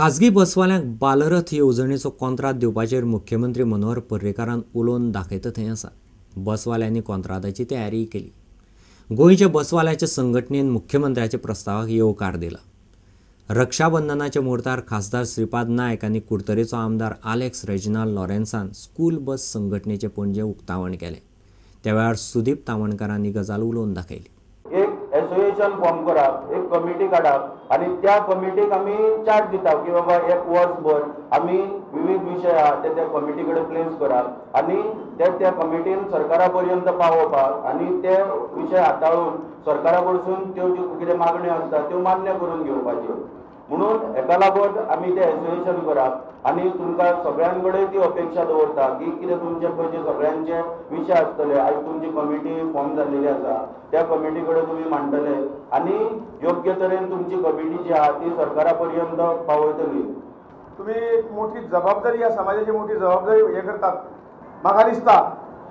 खाजगी बसवाल्यांक बालरथ येवजणेचो कोंत्राद दिवपाचेर मुख्यमंत्री मनोहर पर्रीकारान उलोवन दाखयता थंय आसा. बसवाल्यांनी कोंत्रादाची तयारी केली. गोंयच्या बसवाल्याच्या संघटनेन मुख्यमंत्र्याच्या प्रस्तावाक येवकार दिला. रक्षाबंधनाच्या मुहूर्तार खासदार श्रीपाद नायक आनी कुडतरेचो आमदार आलेक्स रेजिनाल्ड लॉरेन्सान स्कूल बस संघटनेचें पणजे उक्तावण केलें. त्या वेळार सुदीप तावणकारांनी गजाल उलोवन दाखयली. एक एसोसिएशन फॉर्म कराप, एक कमिटी काडप आनी त्या कमिटीक आमी चार्ज दिता की बाबा एक वर्सभर आमी विविध विशय आहा ते त्या कमिटी कडेन प्लेस कराप आनी ते त्या कमिटीन सरकारा पर्यंत पावोवपाक आनी ते विशय हाताळून सरकारा कडसून त्यो ज्यो कितें मागण्यो आसता त्यो मान्य करून घेवपाच्यो. म्हणून हेका लागून आमी ते एसोसिएशन करप आनी तुमकां सगळ्यां कडेन ती अपेक्षा दवरता की कितें तुमचे पळय जे सगळ्यांचे विशय आसतले, आयज तुमची कमिटी फॉर्म जाल्लेली आसा त्या कमिटी कडेन तुमी मांडटले आनी योग्य तरेन तुमची कमिटी जी आहा ती सरकारा पर्यंत पावयतली. तुमी एक मोठी जबाबदारी, ह्या समाजाची मोठी जबाबदारी हें करतात. म्हाका दिसता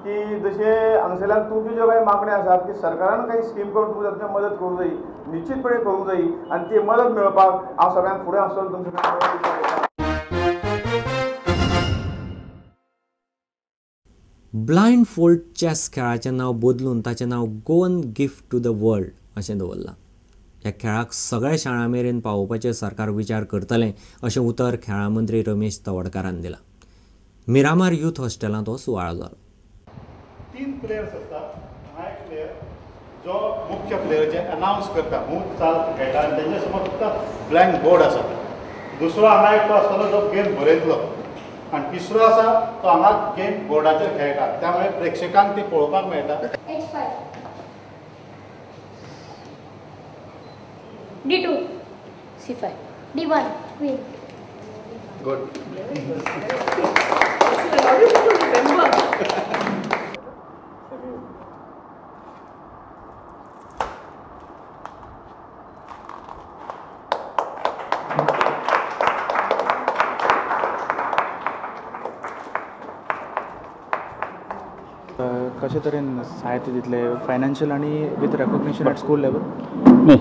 की जशें हांगसरल्यान तुमच्यो ज्यो कांय मागण्यो आसात की सरकारान काही स्कीम करून तुमकां तातूंत मदत करूंक जाय, निश्चितपणे करूंक जाय आनी ती मदत मेळपाक हांव सगळ्यांक फुडें आसतलो तुमचे. ब्लायंड फोल्ड चॅस खेळाचें नांव बदलून ताचें नांव Goan gift to the world अशें दवरलां. ह्या खेळाक सगळ्या शाळां मेरेन पावोवपाचेर सरकार विचार करतलें अशें उतर खेळां मंत्री रमेश तवडकारान दिलां. मिरामार यूथ हॉस्टेलांत हो सुवाळो जालो. 3 प्लेयर्स असतात. हा एक प्लेयर जो मुख्य प्लेयर जे अनाउन्स करता मूव चाल खेळटा आनी तेंच्या समोर फक्त ब्लँक बोर्ड आसा. दुसरो हांगा एकटो आसतलो जो गेम बरयतलो आनी तिसरो आसा तो हांगा गेम बोर्डाचेर खेळटा. त्यामुळे प्रेक्षकांक ती पळोवपाक मेळटा. H5 D2 C5 D1 queen. Good. कशे तरेन सहायता दितले फायनान्शियल आनी with recognition at school level? न्ही,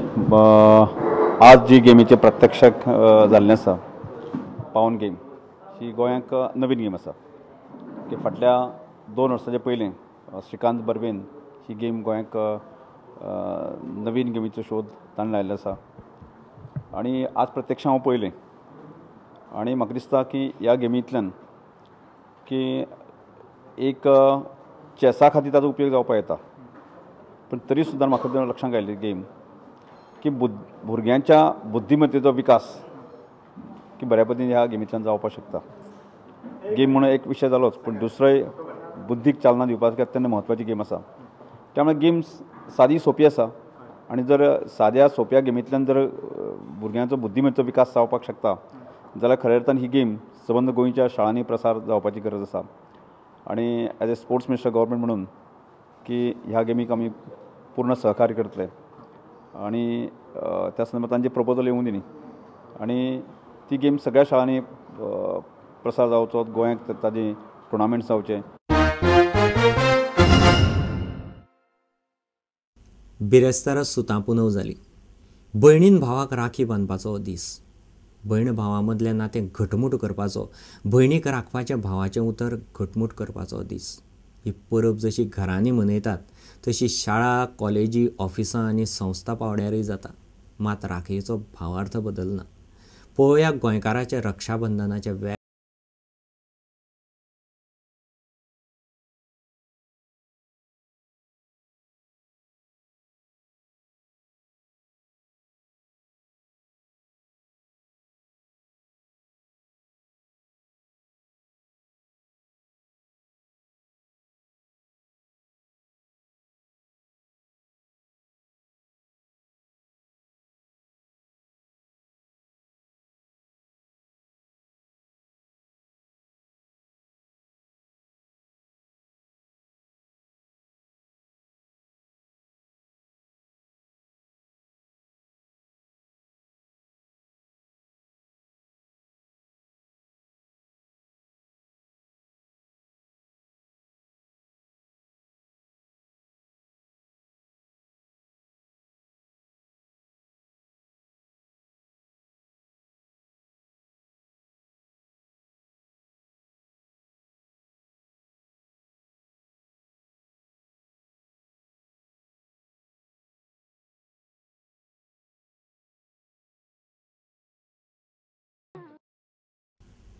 आज जी गेमीचें प्रत्यक्षाक जाल्लें आसा पावन गेम ही गोंयांक नवीन गेम आसा की फाटल्या 2 वर्सांच्या पयलीं श्रीकांत बर्वेन ही गेम गोंयांक नवीन गेमीचो शोध ताणें लायिल्लो आसा आनी आज प्रत्यक्ष हांव पळयलें आनी म्हाका दिसता की ह्या गेमींतल्यान की एक चॅसा खातीर ताजो उपयोग जावपाक येता, पूण तरी सुद्दां म्हाका लक्षांत आयली गेम की भुरग्यांच्या बुद्धिमत्तेचो विकास की बऱ्या पद्दतीन ह्या गेमींतल्यान जावपाक शकता. गेम म्हणून एक विशय जालोच, पूण दुसरोय बुद्धीक चालना दिवपाची अत्यंत म्हत्वाची गेम आसा. त्यामुळे गेम सादी सोंपी आसा आनी जर साद्या सोंप्या गेमींतल्यान जर भुरग्यांचो बुद्धिमत्तेचो विकास जावपाक शकता जाल्यार खऱ्या अर्थान ही गेम सबंद गोंयच्या शाळांनी प्रसार जावपाची गरज आसा. आनी as a sports minister government म्हणून की ह्या गेमीक आमी पूर्ण सहकार्य करतले आनी त्या संदर्भात तांचे प्रपोजल येवूं दी आनी ती गेम सगळ्या शाळांनी प्रसार जावचो, गोंयांत ताजी टुर्नामेंट जावचे. बिरेस्तारा सुतां पुनव जाली. भयणीन भावाक राखी बांदपाचो दीस. भयण भावा मदलें नातें घटमूट करपाचो, भयणीक राखपाचें भावाचें उतर घटमूट करपाचो दीस. ही परब जशी घरांनी मनयतात तशी शाळा, कॉलेजी, ऑफिसां आनी संस्था पावड्यारय जाता. मात राखयेचो भावार्थ बदलना. पळोवया गोंयकाराच्या रक्षाबंधनाच्या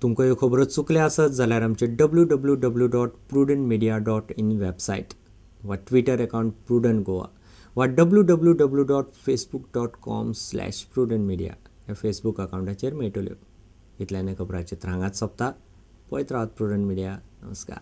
तुमकां ह्यो खबरो चुकल्या आसत जाल्यार आमचे www.prudentmedia.in website वा ट्विटर अकाउंट प्रुडंट गोवा वा www.facebook.com/prudentmedia ह्या फेसबूक अकाउंटाचेर मेळटल्यो. इतल्यान खबराचे हांगाच सोंपता. पळयत रावात प्रुडंट मिडिया. नमस्कार.